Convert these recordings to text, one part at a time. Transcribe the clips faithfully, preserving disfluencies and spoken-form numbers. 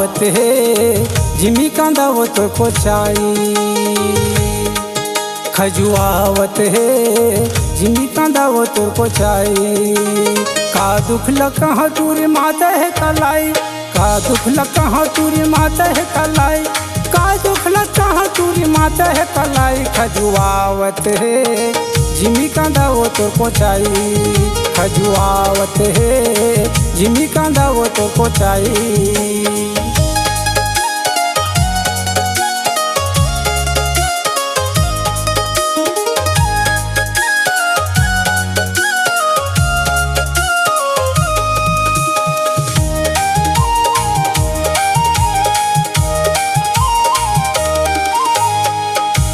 हे, जिमी कांदा वो तोर कोचाई। खजुआवत हे, जिमी कांदा वो तोर कोचाई। का दुख ल कहाँ टूरी माते हे कलाई, का दुख ल कहाँ टूरी माते हे कलाई, का दुख ल कहाँ टूरी माते हे कलाई। खजुआवत हे, जिमी कांदा वो तोर कोचाई। खजुआवत हे, जिमी कांदा वो तोर कोचाई।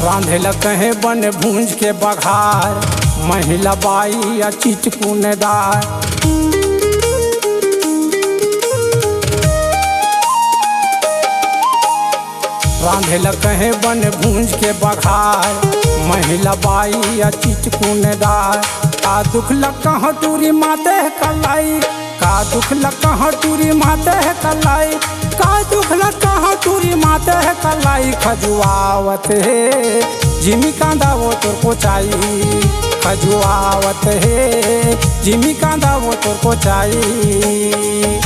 रांधे ल कहे बन भूंज के बघार, महिला बाई या चिचकुनदार। रांधे ल कहे बन भूंज के बघार, महिला बाई या चिचकुनदार। का दुख ल कहाँ टूरी माते हे कलाई, का दुख ल कहाँ टूरी माते हे कलाई, का दुख ल कहाँ टूरी माते हे कलाई। खजुआवत हे, जिमी कांदा वो तोर कोचाई। खजुआवत हे, जिमी कांदा वो तोर कोचाई।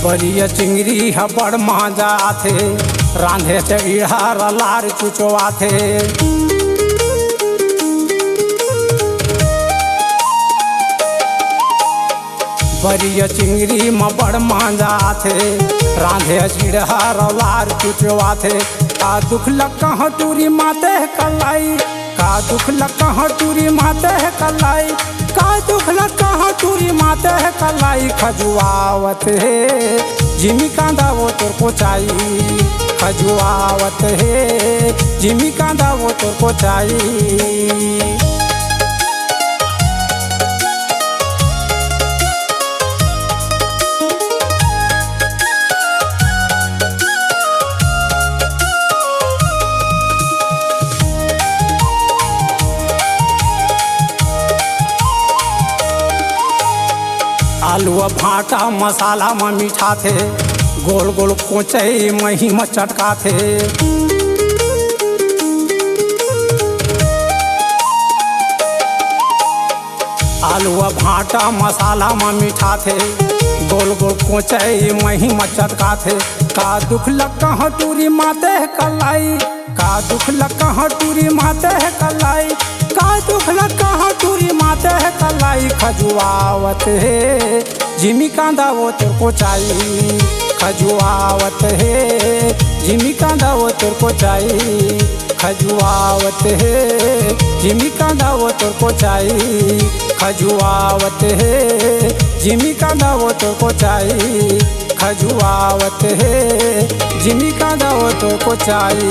बरिया चिंगरी ह बड़ मांजा आथे, रांधे च इड़हर लार चुचवाथे। बरिया चिंगरी म बड़ मांजा आथे, रांधे च इड़हर लार चुचवाथे। का दुख ल कहाँ टूरी माते हे कलाई, का दुख ल कहाँ टूरी माते हे कलाई, का दुख ल कहाँ टूरी माते हे कलाई। खजुआवत हे, जिमी कांदा वो तोर कोचाई। खजुआवत हे, जिमी कांदा वो तोर कोचाई। आलू अउ भांटा मसाला म मिठाथे, गोल गोल कोचई मही म चटकाथे। आलू अउ भांटा मसाला म मिठाथे, गोल गोल कोचई मही म चटकाथे। का दुख ल कहाँ टूरी माते हे कलाई, का दुख ल कहाँ टूरी माते हे कलाई, का दुख ल कहाँ टूरी माते हे कलाई। खजुआवत हे, जिमी कांदा वो तोर कोचाई। खजुआवत हे, जिमी कांदा वो तोर कोचाई। खजुआवत हे, जिमी कांदा वो तोर कोचाई। खजुआवत हे, जिमी कांदा वो तोर कोचाई। खजुआवत हे, जिमी कांदा वो तोर कोचाई।